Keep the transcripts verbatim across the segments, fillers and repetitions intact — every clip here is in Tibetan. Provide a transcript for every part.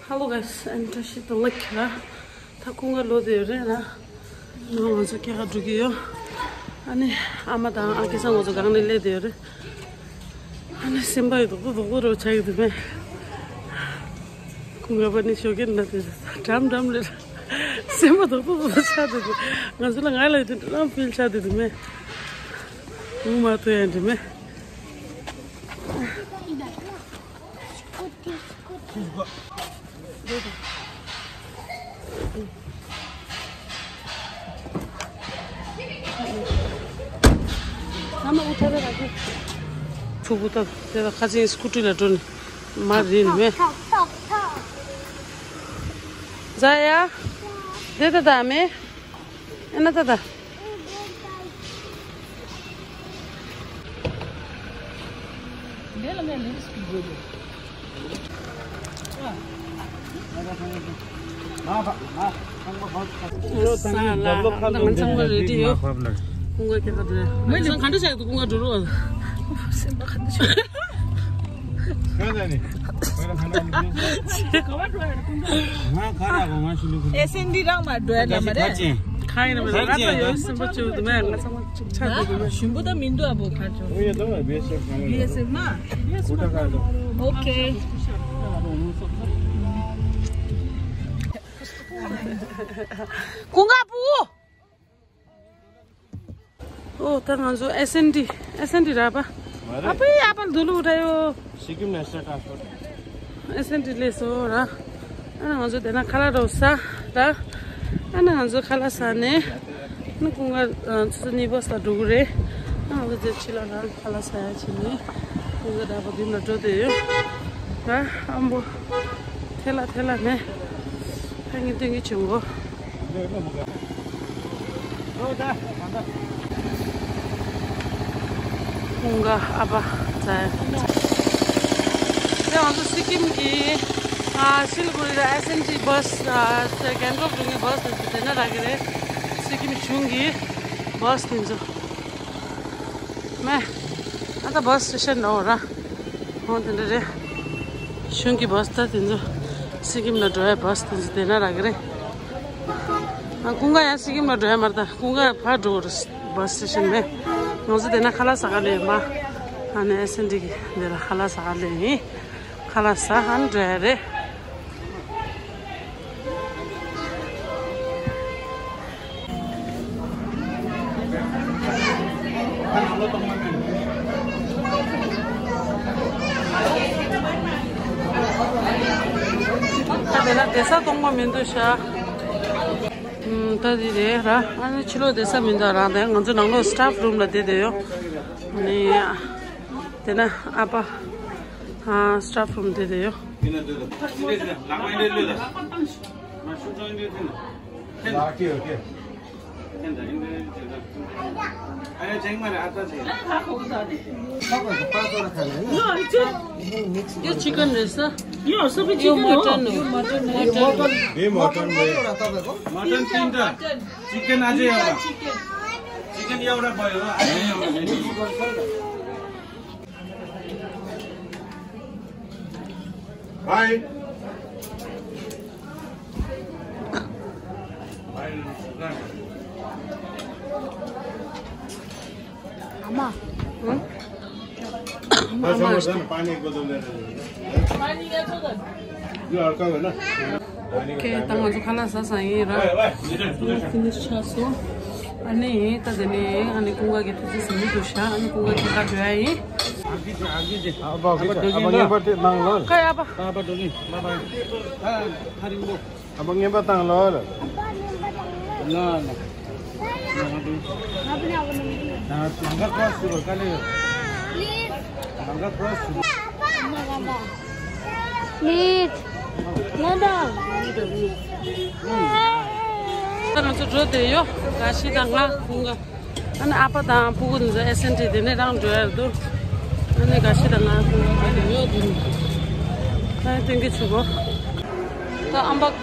Hello guys, and བཀྲ་ཤིས་བདེ་ལེགས། ད་ཀུན་དགའ་ལོག་བསྡད་ཡོད་རེད་ལ། ནང་ང་ཚོ་སྐྱེལ་ག་འགྲོ་གི་ཡོད། ཨ་ནི་ཨ་མ་དང་ཨ་ཁེ་སང་ང་ཚོ་སྒང་ནས་སླེབས་བསྡད་ཡོད་རེད། ཨ་ནི་སེམས་པ་ཡི་རྡོག་པོ་རྡོག་པོ་རོ་ཆགས་ཀྱི་འདུག་མེ། ཀུན་དགའ་པ་ནི་ཞོགས་ཀས་ན་དེ་འགྲམ་འགྲམ་རེད། སེམས་པ་རྡོག་པོ་རྡོག་པོ་ཆགས་བསྡད་འདུག་ང་ཚོ་ལ་ང་ལ་ཡི་དེ་འདྲ་ཕིལ་ཆགས་བསྡད་འདུག་མེ། ངུ་མ་ཐུབ་ཡ་འདྲ་མེ། ཕྲུ་གུ་ད་དེ་ད་ཁ་ཆེན་སྐུ་དྲིན་ལ་འགྲོ་ནས་མ་རིན་མེ། ཛ་ཡ། དེ་ད་ད་མེ། ཨེ་ན་ད་ད། ས་ལ་ང་ཚང་མ་རེ་ཌི་ཡོད། ཀུན་དགའ་སྐྱེལ་ག་འགྲོ་ཡ། ང་ཚང་ག་འདྲ་བྱས་འདུག་ཀུན་དགའ་འགྲོ་རོགས། སེམས་པ་ག་འདྲ་བྱས། ཨེ་སེན་ཌི་རང་མ་འགྲོ་ཡ་ལ་མ་རེད། ཁ་ཡིན་ན་མ་རེད། ང་ཚོ་ཡོད་སེམས་པ་བཅོས་འདུག་མེ། ང་ཚང་མ་ཆགས་འདུག་མེ། ཞུམ་པོ་ད་མི་འདུག་ཨ་བོ་ཁ་ཆོ། བི་ཨེ་སི་ཨེཕ་མ། ཨོ་ཁེ། ཀུན་དགའ་བུ། ཨོ་ད་ང་ཚོ་ཨེ་སེན་ཌི། ཨེ་སེན་ཌི་ར་པ། མ་རེད། ཨ་པའི་ཨ་པལ་དུ་ལུ་ར་ཡོ། སི་ཀིམ་ནེ་ཤ་ནལ་ཊྲན་སི་པོར་ཊི། ཨེ་སེན་ཌི་ལས་སོ་ར། ཨ་ན་ང་ཚོ་དེ་ན་ཁ་ལག་རོ་ཟ་ར། ཨ་ན་ང་ཚོ་ཁ་ལག་ཟ་ནས། ཨ་ན་ཀུན་དགའ་ཆུ་ཚོད་གཉིས་པ་ཟ་འགྲོ་གི་རེད། ཨ་ང་ཚོ་དེ་ཕྱི་ལ་རང་ཁ་ལག་ཟ་ཡ་ཕྱིན་ནས། ཀུན་དགའ་ད་བ་དུས་ལ་འགྲོ་དེ་ཡོད། ད་ཨམ་བོ། ཐེ་ལ་ཐེ་ལ་ནས། ཕ་གི་སྟོན་གི་བྱུང་གོ། ཀུན་དགའ་ཨ་ཕ་ཙའི། དེ་ང་ཚོ་སི་ཀིམ་གྱི་ཨ་སི་ལི་གུ་རི་ལ་ཨེ་སེན་ཌི་བྷ་སི་ཨ་གྷན་ཊོག་འགྲོ་མཁན་བྷ་སི་དེ་ཚོ་དེ་ན་རག་གི་རེད། སི་ཀིམ་གཞུང་གི་བྷ་སི་དེ་ཚོ། མེ། ཨ་ད་བྷ་སི་སི་ཊེ་ཤན་འགྲོ་ར། ཧོ་དེ་འདྲ་རེད། གཞུང་གི་བྷ་སི་ད་དེ་ཚོ། སི་ཀིམ་ལ་འགྲོ་ཡ་བྷ་སི་དེ་ཚོ་དེ་ན་རག་གི་རེད། ཨ་ཀུན་དགའ་ཡང་སི་ཀིམ་ལ་འགྲོ་ཡ་མ་རེད་ད། ཀུན་དགའ་ཕར་འགྲོ་རེད། བྷ་སི་སི་ཊེ་ཤན་མེད། ང་ཚོ་དེ་ན་ཁ་ལག་ཟ་ག་སླེབས་ཡིན་པ། ཨ་ནི་ཨེ་སེན་ཌི་གི་འདི་ལ་ཁ་ལག་ཟ་ག་སླེབས་ཡིན། ཁ་ལག་ཟ་ཧན་འགྲོ་ཡ་རེད། ད་དེ་ན་བསྡད་ས་སྟོང་པ་མི་འདུག་ཤག་ཨུམ། ད་དེ་རེད་ར། ཨ་ནི་ཕྱི་ལོགས་བསྡད་ས་མི་འདུག་རང་དེ་ང་ཚོ་ནང་ལོགས་སི་ཊཕ་རུམ་ལ་བསྡད་བསྡད་ཡོད། ཨ་ནི་དེ་ན་ཨ་ཕ་ཨ་སི་ཊཕ་རུམ་བསྡད་བསྡད་ཡོད། यो चिकन रहेछ। यो सबै यो चिकन हो। मटन हो। यो मटन हो। ये मटन हो। मटन तिनटा। चिकन अझै एउटा। चिकन एउटा भयो। भाइ। आमा। हं? आमा। पानी बोतल ल्याएर। यो हल्का होइन? ཨོ་ཁེ། ད་ང་ཚོ་ཁ་ལག་ཟ་ས་ཡིན་ར། ཕི་ནིཤ་ཆགས་སོང་། ཨ་ནི་ད་དེ་ནས་ཨ་ནི་ཀུན་དགའ་གི་ཐུགས་རྗེ་ཟིན་མི་འདུག་ཤག་ཨ་ནི་ཀུན་དགའ་གི་ཁ་འགྲོ་ཡ་ཡིན། ཨ་ཕ་ཨ་ཕ་ངེས་པར་དེ་གནང་ལོ། ཁ་ཡ་ཨ་ཕ། ཨ་ཕ་འགྲོ་གི། ཨ་ཕ་ཨ་ཕ་ངེས་པར་བཏང་ལོ། ལ་ལ། ལང་ཀ་ཀོ་སི་རོ་ཀ་ལེ། ལང་ཀ་ཀོ་སི་རོ། ལིད། ང་དང་། ད་ང་ཚོ་འགྲོ་བསྡད་ཡོད། དགའ་ཤི་དང་ང་ཁོང་ག་ཨ་ནི་ཨ་ཕ་དང་ཕྲུ་གུ་འདི་ཚོ་ཨེ་སེན་ཊི་དེ་ནས་རང་འགྲོ་ཡ་འདུག་ཨ་ནི་དགའ་ཤི་དང་ང་ཁོང་ག་འགྲོ་ཡོད་འདུག་ད་སྟོན་གི་ཆུ་གོ། ད་ཨམ་བག་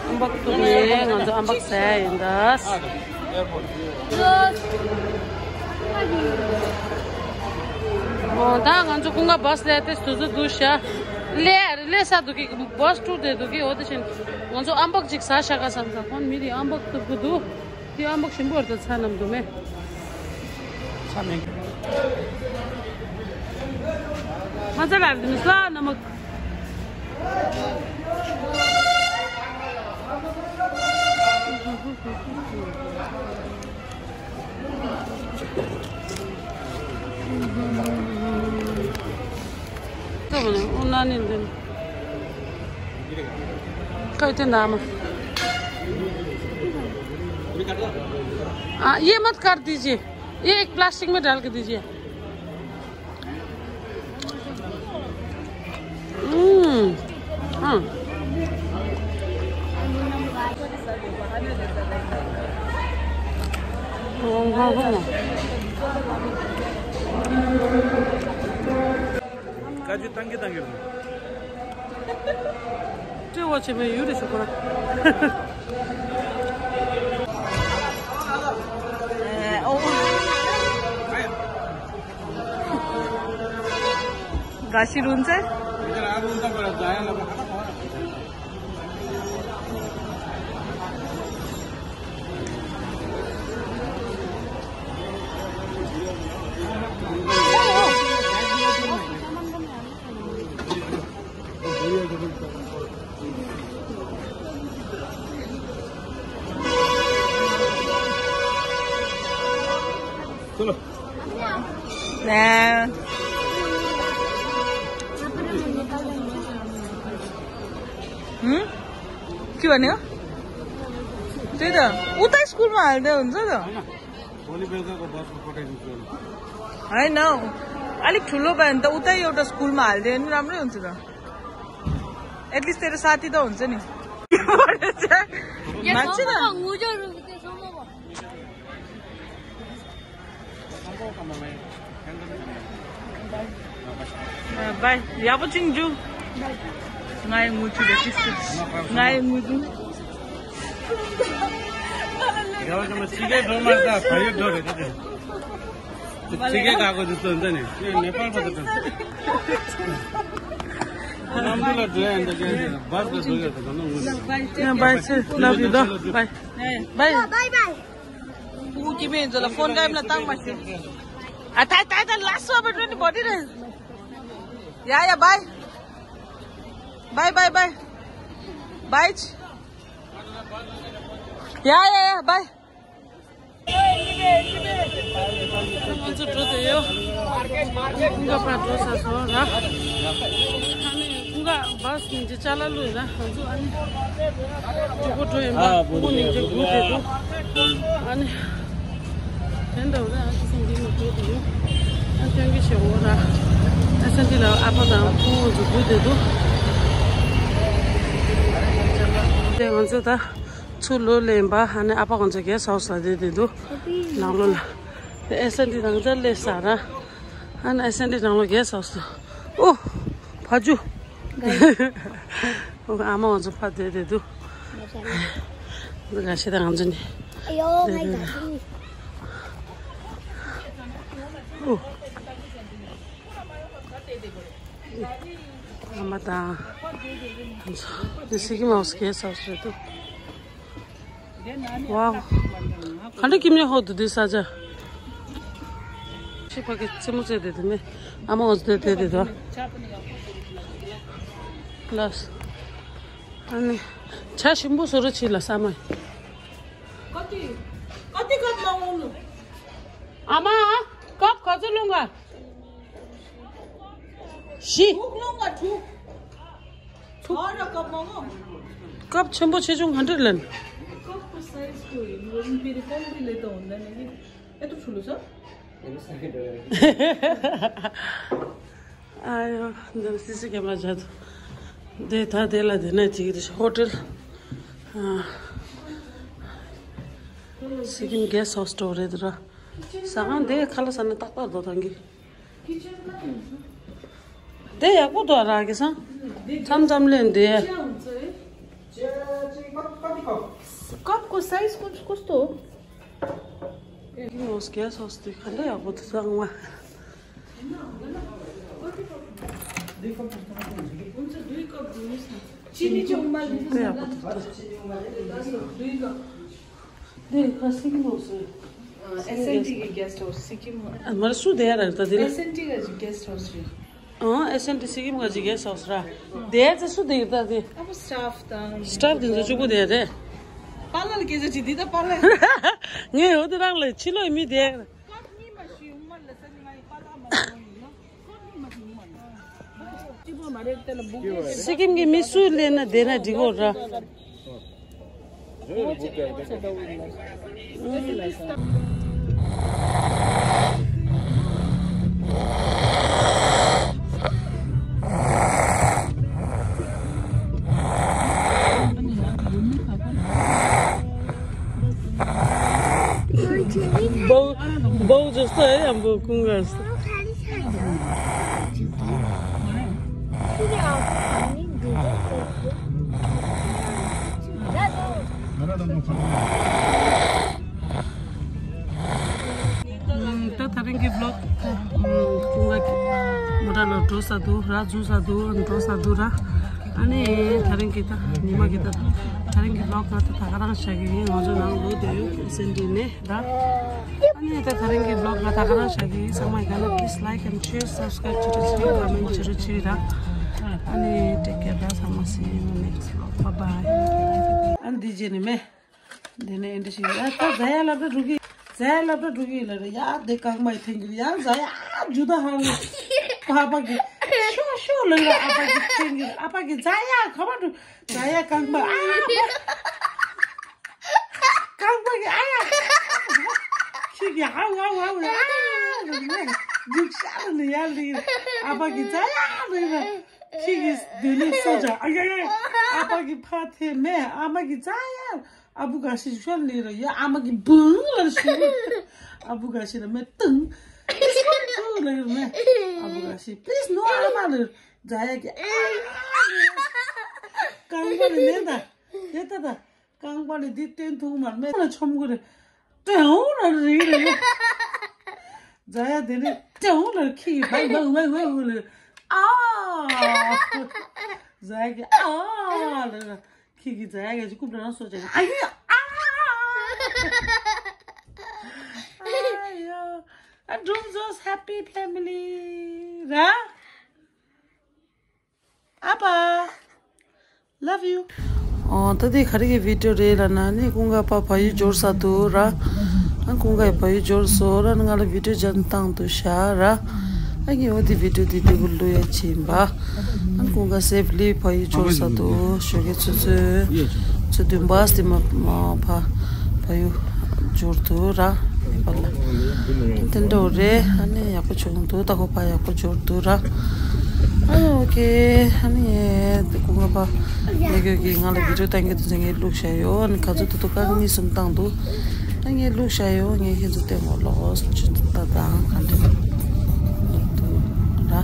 ཨམ་བག་བཏུང་ནས་ང་ཚོ་ཨམ་བག་ཟ་ཡ་ཡིན་ད། Yes. ཨོ་ད་ང་ཚོ་ཀུན་དགའ་བཱས་ལས་ཏེ་དུས་ཚོད་འདུག་ཤག་ལས་ལས་ས་འདུག་གི་བཱས་ཊུར་དེ་འདུག་གི་འོ་དེ་བཞིན་ང་ཚོ་ཨམ་པག་ཅིག་ཟ་ཤག་ག་བསམ་ས་ཁོང་མི་དེ་ཨམ་པག་ཐུབ་ཀྱི་འདུག་དེ་ཨམ་པག་ཞིམ་པོ་རེད་ད་ཚ་ནམ་འདུག་མེད། ཚ་མེད། མ་ཚ་ལ་རེད་མི་ས་ནམ། तो बने, वो नानी दिन। कई थे नाम? आ, ये मत कर दीजिए, ये एक प्लास्टिक में डाल के दीजिए। हम्म। हाँ। हाँ, हाँ, हाँ। काजू तंगे तंगे। त्यो पछि म युरे सुकुरा। गाशी रुन्छ? चलो। हम्म? के भन्यो? त्यही त। उतै स्कुलमा हालिदिए हुन्छ त। होइन। भोलि बेलुकाको बसमा पठाइदिन्छु नि। होइन हौ। अलिक ठुलो भयो भने त उतै एउटा स्कुलमा हालिदियो भने राम्रै हुन्छ त। एटलिस्ट तेरो साथी त हुन्छ नि। यहाँ लाग्छ त। ठाउँमा हुँदैन रहेछ, त्यो ठाउँमा भयो। बाई, याबो चिङ जु। Ngai nguchu de six six. Ngai nguchu. Yawa jama chige do ma da, phayo do re de. Chige ga ko jis to ndane. Nepal pa to. Namdu la do ya nda ke bas da do ya to no nguchu. Bye, sir. Love you, da. Bye. Bye. Bye, bye. Who give me the phone time la tang ma. Ah, tai, tai, tai, last one, but when body re. Yeah, yeah, bye. Bye, bye, bye. Bye. Yeah, yeah, yeah, bye. ང་ཚོ་འགྲོ་དེ་ཡོད། ཀུན་དགའ་ཕར་འགྲོ་ས་སོང་ར། ཨ་ནི་ཀུན་དགའ་བཱས་ཉིན་གཅིག་ཅ་ལག་བླུགས་ཡིན་ན་ང་ཚོ་ཨ་ནི་གྲོགས་པོ་འགྲོ་ཡིན་པ། ཨ་ཀུན་ཉིན་གཅིག་སྒུག་བསྡད་འདུག་ཨ་ནི་དེ་འདྲ་བོ་ར། ཨ་ཁུ་སེང་གེ་མ་འགྲོ་དེ་ཡོད། ཨ་སེང་གེ་ཞེ་བོ་ར། ཨ་སེང་གེ་ལ་ཨ་ཕ་དང་ཁོང་ཚོ་སྒུག་བསྡད་འདུག་དེ་ང་ཚོ་ད། ཚུར་ལོག་ལེན་པ། ཨ་ནི་ཨ་ཕ་ཁོང་ཚོ་གེ་སི་ཧའུ་སི་ལ་བསྡད་བསྡད་འདུག་ནང་ལོགས་ལ། དེ་ཨེ་སེན་ཊི་རང་ཚར་སླེབས་ས་ར། ཨ་ནི་ཨེ་སེན་ཊི་རང་ལོགས་གེ་སི་ཧའུ་སི། ཨོ། ཕ་ཇུ། ཨོ་ཨ་མ་ཁོང་ཚོ་ཕར་བསྡད་བསྡད་འདུག་འདི་འགའ་ཤས་དང་ང་ཚོ་ནི། ཨོ། ཨ་མ་དང་། ཁོང་ཚོ་འདི་སི་ཀིམ་ཧའུ་སི་གེ་སི་ཧའུ་སི་རེད་འདུག་ཝའོ། ག་འདྲ་ཀིམ་ནི་ཧོ་དུ་དུ་ས་ཆ། ཤི་ཕ་གི་རྩེད་མོ་རྩེ་དེ་དུ་མེ། ཨ་མ་འོ་དེ་དེ་དེ་དུ། ལགས། ཨ་ནི། ཆ་ཞིམ་པོ་བཟོ་རོགས་བྱེད་ལ་ས་མ། ཨ་མ། ཀབ་ག་ཚོད་ལོངས་ག་བཞི། དྲུག་ལོངས་ག་དྲུག་དྲུག་ཨ་ར་ཀབ་མང་ངོ་། ཀབ་ཆེན་པོ་ཆེ་ཆུང་ག་འདྲ་ལེན། ཀབ་ཀྱི་སའི་ཛི་ཀོ་ཡིན་ནོ་ཡིན་པེ་རི་ཀོང་པི་ལེ་ཏོ་འོན་ད་ནི་ཨེ་ཏུ་ཆུ་ལུ་ས། ཨ་ཡོ། འདི་སི་སི་ཀེམ་ར་ཇ་དུ། དེ་ད་དེ་ལ་དེ་ན་ཅིག་རེད་ཧོ་ཊེལ། ཨ། སི་ཀིམ་གེ་སི་ཧའུ་སི་སི་འགྲོ་རེད་ར། ཟ་ཁང་དེ་ཁ་ལག་ཟ་ན་ཏག་ཏག་འདུག་ཐང་གི། དེ་ཡག་པོ་འདུག་ར་གི་སང་། མཚམས་མཚམས་ལེན་དེ། ཀབ་ཀྱི་སའི་ཛི་ཀོ་ཀུ་སྟོ། ཨེ་ནོ་གེ་སི་ཧའུ་སི་དེ་ག་འདྲ་ཡག་པོ་འདུག་ཚང་མ། चिनी चाहिँ उमालिदिनुहोस् न ल। दुई कप। दे खसी कि मौसम। एसएनटी के गेस्ट हाउस सिक्किम। हमारा सु दे रहा था दिल। एसएनटी का गेस्ट हाउस है। अँ, एसएनटी सिक्किमको चाहिँ गेस्ट हाउस र। दे चाहिँ सु दे त दे। अब स्टाफ त। स्टाफ दिन्छ चुकु दे दे। पालाले के चाहिँ दिँदा पाला। ངས་འོ་དེ་རང་ལ་ཕྱི་ལོགས་མི་དེ། སི་ཀིམ་གྱི་མི་སུ་སླེབས་ན་བསྡད་ན་འགྲིག་གོ་ར། བོ་བོ་ཇོ་སོ་ཡ་བོ་ཀུང་ག་སོ། ད་ད་རིང་གི་བློག་ཀུང་ག་མོ་ཊ་ལ་འགྲོ་ས་འདུག་ར། འཛུལ་ས་འདུག་འགྲོ་ས་འདུག་ར། ཨ་ནི་ད་རིང་གི་ད་ཉི་མ་གི་ད་ད་རིང་གི་བློག་ང་ད་ད་ག་རང་བྱ་གི་ཡིན། ང་ཚོ་ནང་ལོག་བསྡད་ཡོད་སེན་ཊི་ནས་ར། ཨ་ནི་ད་ད་རིང་གི་བློག་ང་ད་ག་རང་བྱ་གི་ཡིན། ཚང་མ་ཡིན་ན་please like and share, subscribe བྱེད་རོགས་བྱེད། comment བྱེད་རོགས་བྱེད་ར། ཨ་ནི་take care ར། ཚང་མ་see you in the next vlog. Bye bye. ཨ་ནི་འདི་རྗེས་ནས་མེད། འདི་ནས་འདི་ཞིག་ཡ་ད་ཛ་ཡ་སློབ་གྲྭ་འགྲོ་གི། ཛ་ཡ་སློབ་གྲྭ་འགྲོ་གི་ལ་རེད་ཡ། དེ་རྐང་པ་ཡི་འཐེན་གི་རེད་ཡ། ཛ་ཡ་ཇུ་ད་ཧང་ཨ་ཕ་གི་ཤོ་ཤོ་ལ་རེད། ཨ་ཕ་གི་འཐེན་གི་རེད། ཨ་ཕ་གི་ཛ་ཡ་ག་པར་འགྲོ། ཛ་ཡ་རྐང་པ་ཨ་ཕ་རྐང་པ་གི་ཨ་ཡ་ཁྱི་གི་ཧང་ཧང་ཧང་ཨ་རེད་ནས་རྒྱུག་ཤ་ལ་ནི་ཡ་ལི་ཨ་ཕ་གི་ཛ་ཡ་ལི་ཁྱི་གི་སྡོད་ནི་སོ་ཇ་ཨ་ཡ་ཡ། ཨ་ཕ་གི་ཕ་ཐེ་མེ་ཨ་མ་གི་ཛ་ཡ། ཨ་བུ་ག་ཤི་ཤོར་ལེ་ར་ཡ། ཨ་མ་གི་བུང་ལ་ཤི། ཨ་བུ་ག་ཤི་ར་མེ་ཏང་། ཤོར་ཤོར་ལེ་ར་མེ། ཨ་བུ་ག་ཤི་please no ཨ་མ་ལེ། ཛ་ཡ་གི་ཨ་རྐང་པ་ལེ་ནེ་ད་དེ་ད་ད་རྐང་པ་ལེ་འདི་སྟོན་ཐུང་མ་མེ་ལ་ཆོམ་གོ་རེ། ཏྲེའུ་ལ་རེ་རེ། ཛ་ཡ་དེ་ནི་ཏྲེའུ་ལ་ཁི་བའི་བའི་བའི་བའི་ལེ། ཨ། ཛ་ཡ་གི་ཨ་ལེ་ར། ཁྱི་གི་ཛ་ཡ་ག་ཅིག་རྐུབ་ལ་རང་སོ་ཅན། ཨ་ཡི་ཨ། ཨ་ཡོ། ཨ་འབྲུག་རྫོང་happy family ར། ཨ་ཕ། Love you. ཨོ་ད་དེ་ག་རེ་གི་བི་ཌི་ཡོ་རེད་ལབ་ན་ནི་ཀུན་དགའ་ཕ་ཕ་ཡུལ་འབྱོར་ས་འདུག་ར། ཨ་ཀུན་དགའ་ཕ་ཡུལ་འབྱོར་སོང་ར། ང་ལ་བི་ཌི་ཡོ་ཅིག་བཏང་འདུག་ཤག་ར། ཨ་ངས་འོ་དེ་བི་ཌི་ཡོ་དེ་དེ་གུ་བླུག་ཡ་ཕྱིན་པ། ཨ་ཀུན་དགའ་སེབ་ལི་ཕ་ཡུལ་འབྱོར་ས་འདུག་ཞོགས་ཀས་ཆུ་ཚོད་ཆུ་བདུན་པ་སྟེ་མ་མ་ཕ་ཕ་ཡུལ་འབྱོར་འདུག་ར། ཨེ་པ་ལ་དེ་འདྲ་བོ་རེད། ཨ་ནི་ཡག་པོ་བྱུང་འདུག་ད་ཁོ་ཕ་ཡག་པོ་འབྱོར་འདུག་ར། ཨ་ཨོ་ཀེ། ཨ་ནི་ཀུན་དགའ་ཕ་ལས་ཀྱོ་གིས་ང་ལ་བི་ཌི་ཡོ་བཏང་གི་འདུག་ཟེར་ངས་བླུགས་བཞག་ཡོད། ཨ་ནི་ག་ཚོད་ཐུབ་ཐུབ་རྐང་གཉིས་གསུམ་བཏང་འདུག་ཨ་ངས་བླུགས་བཞག་ཡོད། ངས་ཁྱེད་ཚོ་བསྟན་གོ་ལོག་ཅི་ད་དང་ག་འདྲ་འདུག་ར།